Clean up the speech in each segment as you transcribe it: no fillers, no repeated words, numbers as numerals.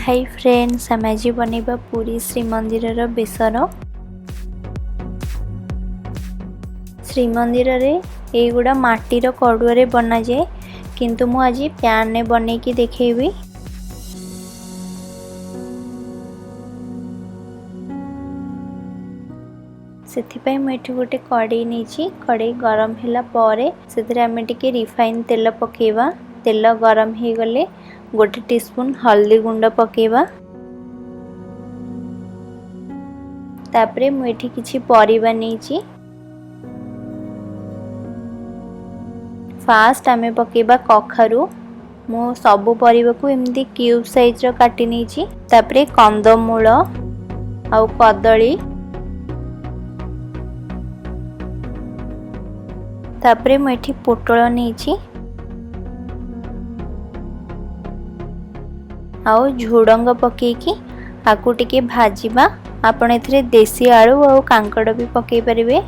High friends, ଆମେ ଆଜି ବନେଇବା ପୁରୀ ଶ୍ରୀମନ୍ଦିରର ବେସର। ଶ୍ରୀମନ୍ଦିରରେ ଏଇଗୁଡ଼ା ମାଟିର କଡ଼ୁଆରେ ବନାଯାଏ, କିନ୍ତୁ ମୁଁ ଆଜି ପ୍ୟାନ୍ରେ ବନେଇକି ଦେଖେଇବି। ସେଥିପାଇଁ ମୁଁ ଏଠି ଗୋଟେ କଡ଼େଇ ନେଇଛି। କଡ଼େଇ ଗରମ ହେଲା ପରେ ସେଥିରେ ଆମେ ଟିକେ ରିଫାଇନ୍ ତେଲ ପକାଇବା। ତେଲ ଗରମ ହେଇଗଲେ ଗୋଟେ ଟିସ୍ପୁନ୍ ହଳଦୀ ଗୁଣ୍ଡ ପକାଇବା। ତାପରେ ମୁଁ ଏଠି କିଛି ପରିବା ନେଇଛି। ଫାଷ୍ଟ ଆମେ ପକାଇବା କଖାରୁ। ମୁଁ ସବୁ ପରିବାକୁ ଏମିତି କ୍ୟୁବ୍ ସାଇଜ୍ର କାଟି ନେଇଛି। ତାପରେ କନ୍ଦମୂଳ ଆଉ କଦଳୀ। ତାପରେ ମୁଁ ଏଠି ପୋଟଳ ନେଇଛି ଆଉ ଝୁଡ଼ଙ୍ଗ ପକାଇକି ଆକୁ ଟିକେ ଭାଜିବା। ଆପଣ ଏଥିରେ ଦେଶୀ ଆଳୁ ଆଉ କାଙ୍କଡ଼ ବି ପକାଇ ପାରିବେ।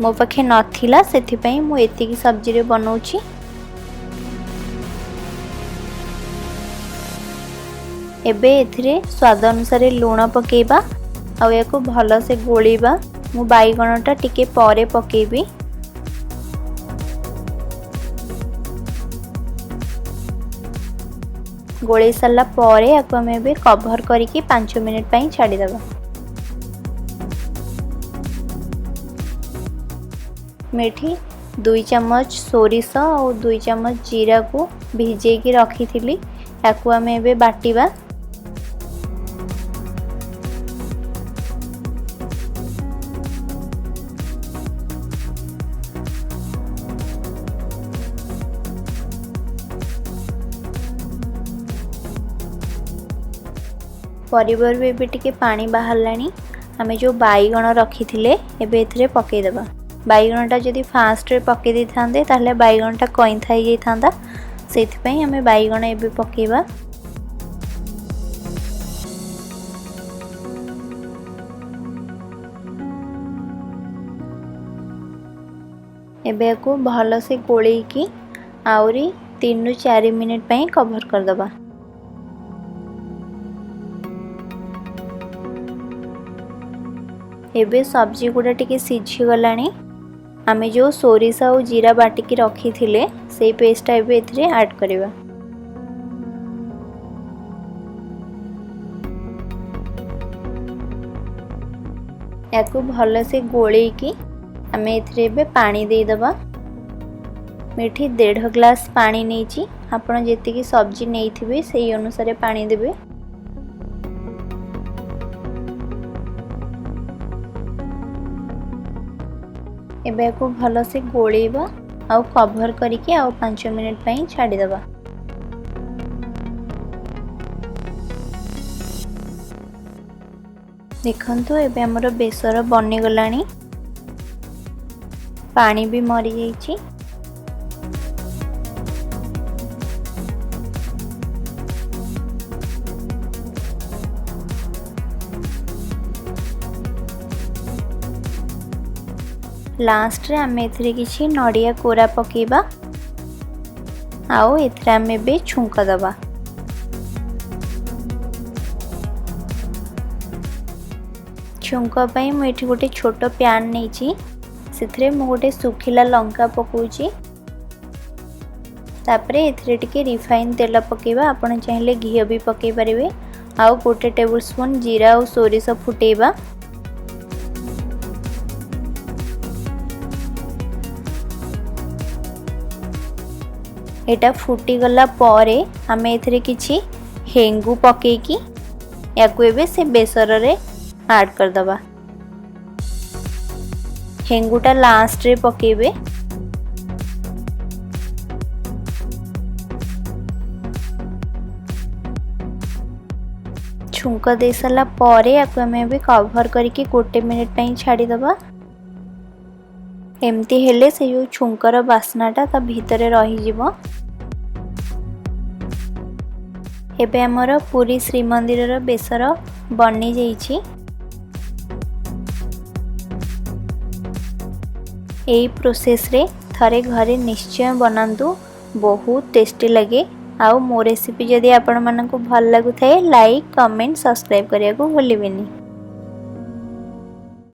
ମୋ ପାଖେ ନଥିଲା, ସେଥିପାଇଁ ମୁଁ ଏତିକି ସବଜିରେ ବନାଉଛି। ଏବେ ଏଥିରେ ସ୍ୱାଦ ଅନୁସାରେ ଲୁଣ ପକାଇବା ଆଉ ଏହାକୁ ଭଲସେ ଗୋଳିବା। ମୁଁ ବାଇଗଣଟା ଟିକେ ପରେ ପକାଇବି। ଗୋଳେଇ ସାରିଲା ପରେ ଆକୁ ଆମେ ଏବେ କଭର କରିକି 5 ମିନିଟ୍ ପାଇଁ ଛାଡ଼ିଦେବା। ମୁଁ ଏଠି 2 ଚାମଚ ସୋରିଷ ଆଉ 2 ଚାମଚ ଜିରାକୁ ଭିଜେଇକି ରଖିଥିଲି, ତାକୁ ଆମେ ଏବେ ବାଟିବା। ପରିବାରରୁ ଏବେ ଟିକେ ପାଣି ବାହାରିଲାଣି। ଆମେ ଯେଉଁ ବାଇଗଣ ରଖିଥିଲେ ଏବେ ଏଥିରେ ପକାଇଦେବା। ବାଇଗଣଟା ଯଦି ଫାଷ୍ଟରେ ପକାଇ ଦେଇଥାନ୍ତେ ତାହେଲେ ବାଇଗଣଟା କଇଁଥା ହେଇଯାଇଥାନ୍ତା, ସେଇଥିପାଇଁ ଆମେ ବାଇଗଣ ଏବେ ପକାଇବା। ଏବେ ୟାକୁ ଭଲସେ ଗୋଳେଇକି ଆହୁରି 3ରୁ 4 ମିନିଟ୍ ପାଇଁ କଭର କରିଦେବା। ଏବେ ସବଜି ଗୁଡ଼ା ଟିକେ ସିଝିଗଲାଣି। ଆମେ ଯେଉଁ ସୋରିଷ ଆଉ ଜିରା ବାଟିକି ରଖିଥିଲେ ସେଇ ପେଷ୍ଟଟା ଏବେ ଏଥିରେ ଆଡ଼୍ କରିବା। ୟାକୁ ଭଲସେ ଗୋଳେଇକି ଆମେ ଏଥିରେ ଏବେ ପାଣି ଦେଇଦେବା। ମୁଁ ଏଠି 1.5 ଗ୍ଲାସ୍ ପାଣି ନେଇଛି। ଆପଣ ଯେତିକି ସବଜି ନେଇଥିବେ ସେଇ ଅନୁସାରେ ପାଣି ଦେବେ। ଏବେ ୟାକୁ ଭଲସେ ଗୋଳେଇବା ଆଉ କଭର କରିକି ଆଉ 5 ମିନିଟ୍ ପାଇଁ ଛାଡ଼ିଦେବା। ଦେଖନ୍ତୁ ଏବେ ଆମର ବେସର ବନିଗଲାଣି, ପାଣି ବି ମରିଯାଇଛି। ଲାଷ୍ଟରେ ଆମେ ଏଥିରେ କିଛି ନଡ଼ିଆ କୋରା ପକାଇବା ଆଉ ଏଥିରେ ଆମେ ଏବେ ଛୁଙ୍କ ଦେବା। ଛୁଙ୍କ ପାଇଁ ମୁଁ ଏଠି ଗୋଟେ ଛୋଟ ପ୍ୟାନ୍ ନେଇଛି। ସେଥିରେ ମୁଁ ଗୋଟେ ଶୁଖିଲା ଲଙ୍କା ପକାଉଛି। ତାପରେ ଏଥିରେ ଟିକେ ରିଫାଇନ୍ ତେଲ ପକାଇବା। ଆପଣ ଚାହିଁଲେ ଘିଅ ବି ପକାଇ ପାରିବେ। ଆଉ ଗୋଟେ ଟେବୁଲ୍ ସ୍ପୁନ୍ ଜିରା ଆଉ ସୋରିଷ ଫୁଟେଇବା। ଏଇଟା ଫୁଟିଗଲା ପରେ ଆମେ ଏଥିରେ କିଛି ହେଙ୍ଗୁ ପକେଇକି ୟାକୁ ଏବେ ସେ ବେସରରେ ଆଡ଼୍ କରିଦେବା। ହେଙ୍ଗୁଟା ଲାଷ୍ଟରେ ପକେଇବେ। ଛୁଙ୍କ ଦେଇ ସାରିଲା ପରେ ୟାକୁ ଆମେ ଏବେ କଭର କରିକି 1 ମିନିଟ୍ ପାଇଁ ଛାଡ଼ିଦେବା। ଏମିତି ହେଲେ ସେ ଯେଉଁ ଛୁଙ୍କର ବାସ୍ନାଟା ତା ଭିତରେ ରହିଯିବ। ଏବେ ଆମର ପୁରୀ ଶ୍ରୀମନ୍ଦିରର ବେସର ବନିଯାଇଛି। ଏଇ ପ୍ରୋସେସ୍ରେ ଥରେ ଘରେ ନିଶ୍ଚୟ ବନାନ୍ତୁ, ବହୁତ ଟେଷ୍ଟି ଲାଗେ। ଆଉ ମୋ ରେସିପି ଯଦି ଆପଣମାନଙ୍କୁ ଭଲ ଲାଗୁଥାଏ, ଲାଇକ୍, କମେଣ୍ଟ, ସବସ୍କ୍ରାଇବ୍ କରିବାକୁ ଭୁଲିବେନି।